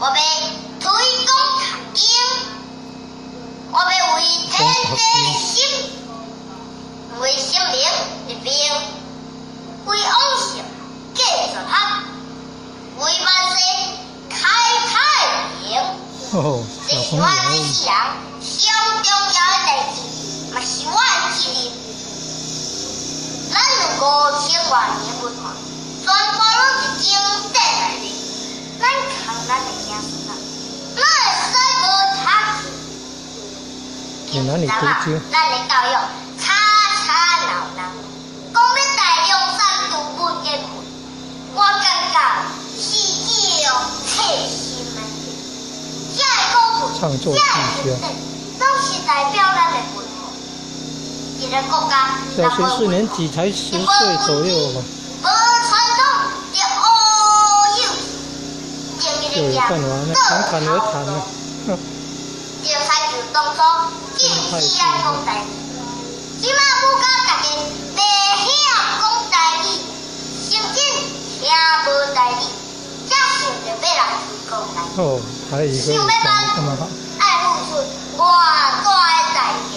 我欲推廣讀經，我欲為天地立心，為神明立命，為往聖繼絕學，為萬世開太平。哦，這小朋是我這友，世人上重要的代誌，嘛是我的責任。咱有5000外年文化，全部攏佇經典內底。咱空咱的子孫啊，哪會使無讀你哪裡讀經？咱的教育吵吵鬧鬧，講欲大涼山讀文言文，我感覺是叫切心的。這个古文，唱作這俱个經佳。典，攏是代表咱的文化。一个國家小學四年級才10歲左右吧，無傳統就烏有，就有辦法那侃侃而談了。就親像當初禁止咱講台語，這馬母教家己袂曉講台語，成真聽無台語，才想著欲來推廣台語。哦，台語可以講得這麼好。愛付出偌大的代價。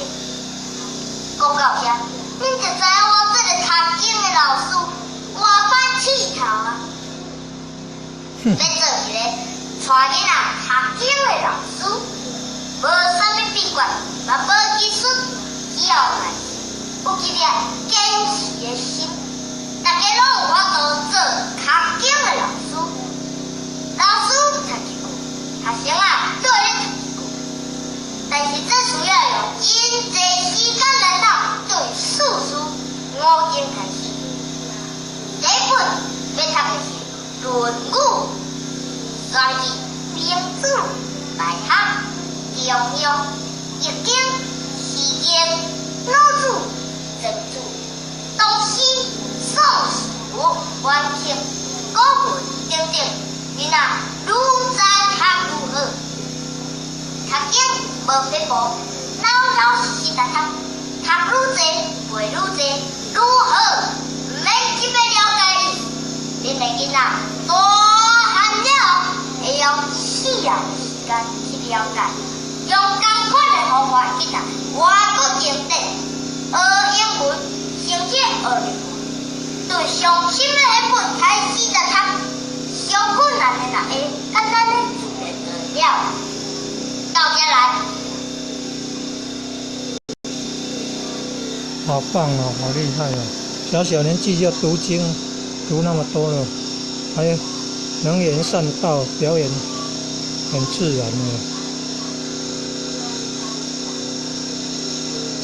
講到這，恁就知影我這个讀經的老師偌歹氣頭啊！欲做一个帶囡仔讀經的老師，無啥物秘訣，嘛無技術，只要耐心，有一粒堅持的心，大家攏有法度做讀經的老師。老師讀一句，學生啊做咧讀一句。但是這需要用真濟時間來讀，對四書五經開始。第一本欲讀的是《論語》，煞入去《孟子》、《大學》、《中庸》、《易經》、《詩經》、《老子》、《莊子》、《唐詩》、《宋詞》、晚清、古文等等，囡仔愈知讀愈好。讀經無撇步，老老實實來讀，讀愈濟，背愈濟，愈好，毋免急欲了解意思。恁的囡仔大漢了後，會用4年時間去了解，用仝款的方法去讀外國經典，學英文，甚至學日文。對上深的彼本開始來讀，上困難的若會簡單的自然就會了。到這來。好棒哦，好厲害哦！小小年紀就讀經，讀那麼多了，還能言善道，表演很自然哦，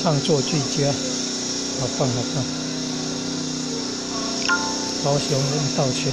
唱作俱佳，好棒好棒！高雄任道清。